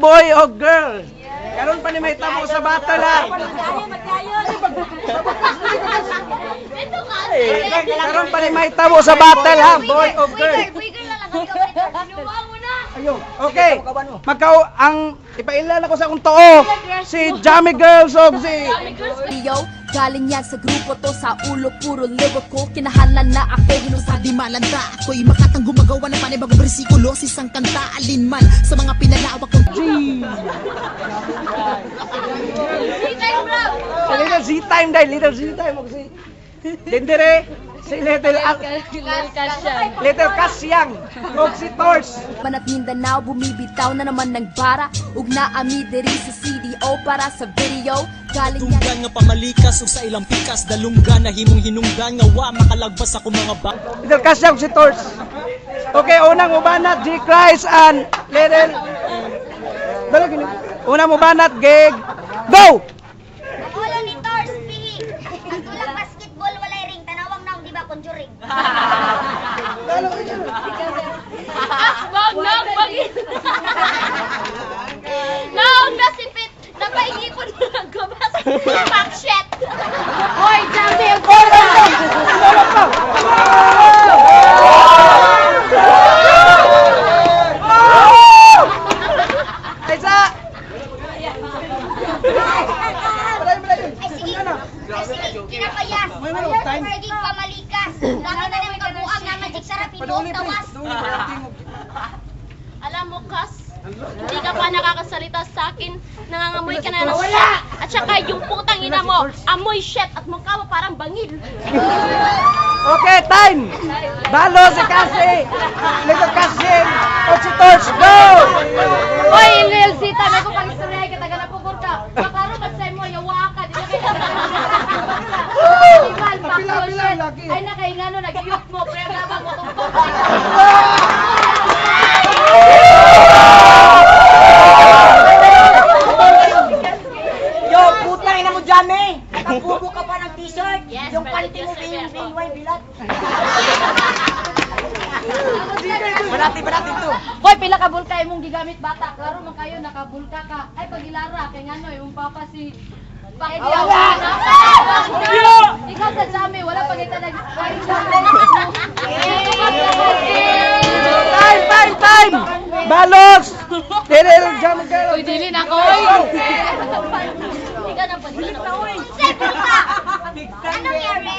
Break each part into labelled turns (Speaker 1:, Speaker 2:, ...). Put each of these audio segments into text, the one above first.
Speaker 1: Boy o girl. Karon pa ni may tamo sa battle ha.
Speaker 2: Ito ka.
Speaker 1: Karon pa ni may tamo sa battle ha, boy o girl.
Speaker 2: Wigger lang lang. Sinuwa mo na.
Speaker 1: Okay. Magkao ang ipailan ako sa akong tuo si Jamie Girls og si
Speaker 3: Yo, galing yan sa grupo to. Sa ulo puro lyrical. Kinahanlan na ako hinusa.
Speaker 4: Di malanta, ako'y makatang gumagawa ng panibagong bersikulo sa isang kanta alinman sa mga pinalawak kong
Speaker 1: G.
Speaker 2: Time, bro.
Speaker 1: Little Z time dahil Little Z time og si Dendere si Little Kasyang og si Tors.
Speaker 3: Banat Mindanao, bumibitaw na naman ng bara. Ug naami diri sa CDO para sa video. Galing yan
Speaker 5: Tunggan nga pamalikas ug sa ilang pikas dalunggan na himong hinungdan nga wa makalagpas ako mga ba.
Speaker 1: Little Kasyang og si Tors. Okay, unang mubanat G Christ and Little. Dalo gini. Unang mubanat gig. Go!
Speaker 2: Ang ulo ni Tors, pihi. Ang tulang basketball, walay ring. Tanawang naong, di ba, conjuring?
Speaker 6: Asbag nagbagin. Naong nasipit. Napaigipon mo ng gabas. Fuck shit.
Speaker 3: Hoy, Jamie, ang bola!
Speaker 1: Isa!
Speaker 2: Ay, sige. Ay, sige. Kinapayas. Pagiging pamalikas. Laki na ng kabuang na magic sarap hinuog tawas.
Speaker 6: Alam mo, Kas, hindi ka pa nakakasalita sa akin. Nangangamoy ka na ng shit. At saka yung putang ina mo, amoy shit at mukha mo parang bangil.
Speaker 1: Okay, time! Balo si Kasi! Little Kasi! O si Torch, go!
Speaker 3: Hoy, Lil Zita, may ko pag-istorya ka, taga napugor ka. Maklaro man sa imo, yawa ka, di na kayo. Animal, fuck your shit. Ay, nakaingano, nag-iyot mo, pero labang mo kung.
Speaker 7: Yo, putang ina mo, Jame! Nakabubo ka pa ng t-shirt!
Speaker 6: Yes,
Speaker 7: yung
Speaker 6: pero
Speaker 7: panty mo,
Speaker 6: yes,
Speaker 7: bing,
Speaker 6: sir.
Speaker 7: bing, wine, bilat! Balati, balati to!
Speaker 3: Hoy, pila ka bulka imong gigamit bata. Klaro man kayo nakabulka ka. Ay pagilara kay ngano imong papa si Pacquiao. Ikaw sa Jame, wala pa kita nag.
Speaker 1: Time, time, time! Balos! Little Jam Girl!
Speaker 3: Uy, dili na ko. Oy.
Speaker 6: Ikaw na po, ikaw na po.
Speaker 2: Unsay puta! Anong nangyari?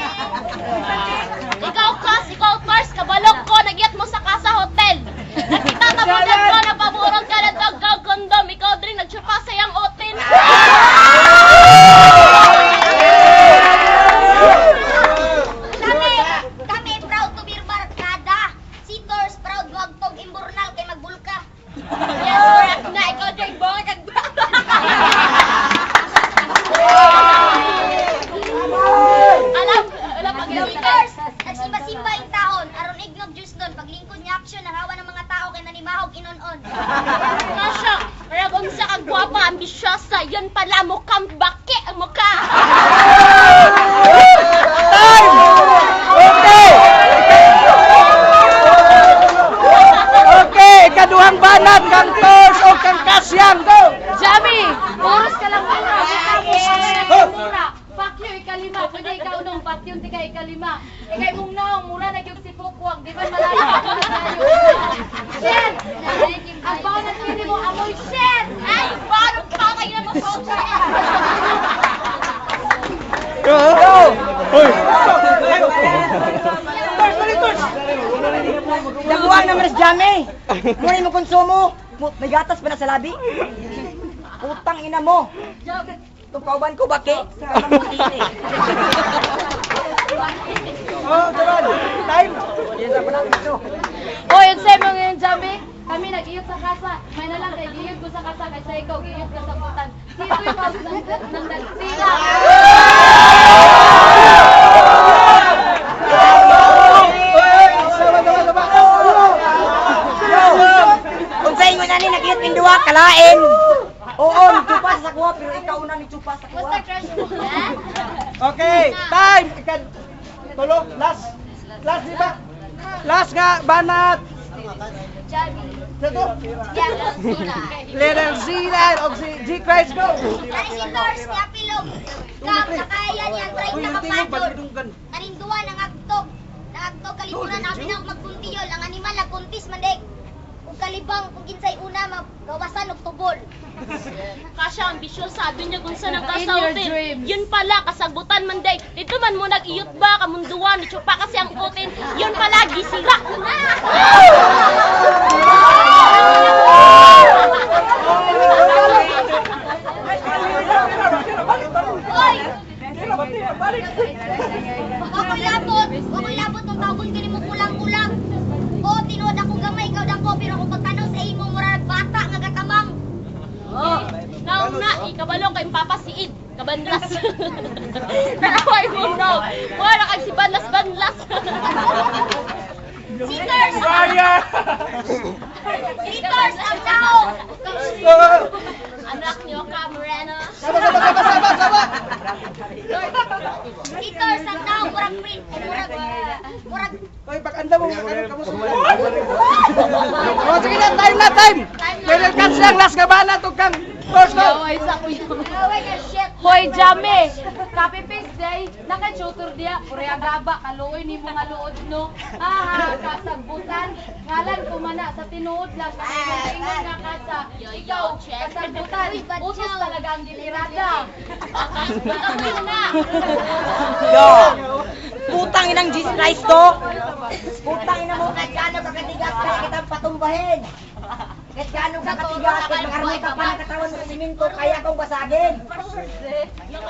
Speaker 6: Ikaw, Kas, ikaw, Tars, kabalok ko, nagyat mo sa Casa Hotel. Nakita ka mo ko, napaburong ka na tagkaw kondom. Ikaw din, nagtsupa sa iyang otin.
Speaker 2: Kami, kami proud to be barkada. Si Tors proud wagtog imburnal kay magbulka.
Speaker 6: Yes, correct na. Ikaw din, bongga kag. Alam, alam pag.
Speaker 2: Si Tors, nagsimba-simba yung taon. Aron ignog juice doon. Paglingkod niya action, ang hawa ng mga tao kay nanimahog inon-on.
Speaker 6: Kasya, marag unsa ka gwapa, ambisyosa, yun pala mukhang baki ang mukha.
Speaker 1: Time! Okay! Okay, ikaduhang banat kang Tors o kang Kasyang, go!
Speaker 3: Jame, oras ka lang mura. Kita mo, oras ka mura. Fuck you, ikalima. Pwede ikaw nung bat yun, di ka ikalima. Ikay mong naong, mura na gyud si Pukwang. Di ba malayo ako na tayo? Shit! Ang baon ng pili mo, amoy shit!
Speaker 6: Ay, paano pa kayo na mo?
Speaker 1: Go! Hoy! Tors, dali, Tors!
Speaker 7: Dabuan naman si Jame! Muna mo konsumo! May gatas pa na sa labi? Putang ina mo! Itong kauban ko, baki? Sa mamuti.
Speaker 1: Oh, Jamal! Time!
Speaker 7: Yes, balati to.
Speaker 3: Oy, unsay mo ngayon, Jame? Kami nag-iyot sa kasa. May na lang kay giyot ko sa kasa kaysa ikaw giyot ka sa butan. Sito'y pag nang nagsila.
Speaker 1: Oy, sama, sama, sama.
Speaker 7: Yo! Kung sa ingon ani nagiyot ning duha kalain. Oo, nagtsupa sa kuha pero ikaw una nagtsupa sa kuha.
Speaker 2: Basta crush mo.
Speaker 1: Okay, time! Ikad tulo, last. Last, di ba? Last nga, banat!
Speaker 2: Javi.
Speaker 1: Little Zila og si G Christ, go!
Speaker 2: Kani si Tars ni Apilog. Kap nakaya niya ang 30 ka padol. Kaning duwa nangagtog. Nangagtog kaliburan abi na magkuntiyol ang animal nagkuntis man dek. Ug kalibang kung kinsay una magawasan og tubol.
Speaker 6: Kasya ambisyon sabi niya kung saan ang
Speaker 3: In your
Speaker 6: kasautin.
Speaker 3: dreams.
Speaker 6: Yun pala, kasagutan man day. Dito man mo nag-iyot ba, kamunduan, ni pa kasi ang utin. Yun pala, gisira ko na.
Speaker 2: Hoy! Wako'y labot! Wako'y labot nung tagon kini mo kulang-kulang. O, tinuod ako gamay, ikaw dako, pero kung pagtanaw sa imo, murag bata nga gatamang.
Speaker 6: Oh, naong na, ikabalong kay papasiid. Kabandlas. Nakaway mo no. Wala kag si Banlas Banlas.
Speaker 2: Si Tars!
Speaker 1: Fire!
Speaker 2: Si Tars ang tao!
Speaker 6: Anak niyo ka, Moreno.
Speaker 1: Saba, saba, saba, saba, saba!
Speaker 2: Si Tars ang tao, murag print, murag, murag,
Speaker 1: Oy, pag-anda mo, ano, kamusta? Oh, sige na, time na, time! Little Cats lang, last ka ba na, kang Tors, go!
Speaker 3: Ay, sa kuya.
Speaker 2: Gawin na shit.
Speaker 3: Hoy, Jame! Copy paste day, naka-shooter diya, pureya gaba, kaluoy ni mga luod no. Ha, kasagbutan, ngalan ko mana sa tinuod lang, sa ingon nga kasa, ikaw, kasagbutan, utos talaga ang gilirada.
Speaker 6: Basta na.
Speaker 7: Yo! Putang inang Jesus Christ to! Putang ina mo, kahit gaano ka katigas, kaya kitang patumbahin! Kahit gaano ka katigas, kahit makarmita pa ng katawan mo sa simento, kaya kong basagin!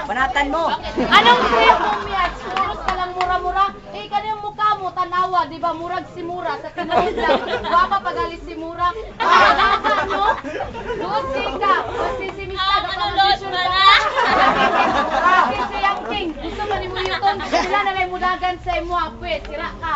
Speaker 7: Banatan mo!
Speaker 3: Anong trip mo, Miat? Puros ka lang mura-mura. Eh, kaniyang mukha mo, tanawa, di ba? Murag si Mura. Sa tinuod lang. Gwapa pagalis si Mura. Ah, no? Luod ka. Magsisimista.
Speaker 6: Ah, manulod
Speaker 3: Nagpapamodisyon
Speaker 6: ba
Speaker 3: ka.
Speaker 6: na?
Speaker 3: Kasi si Yang King, gusto man ni mo yuton. Sila na may mudagan sa imo, apwe. Sira ka.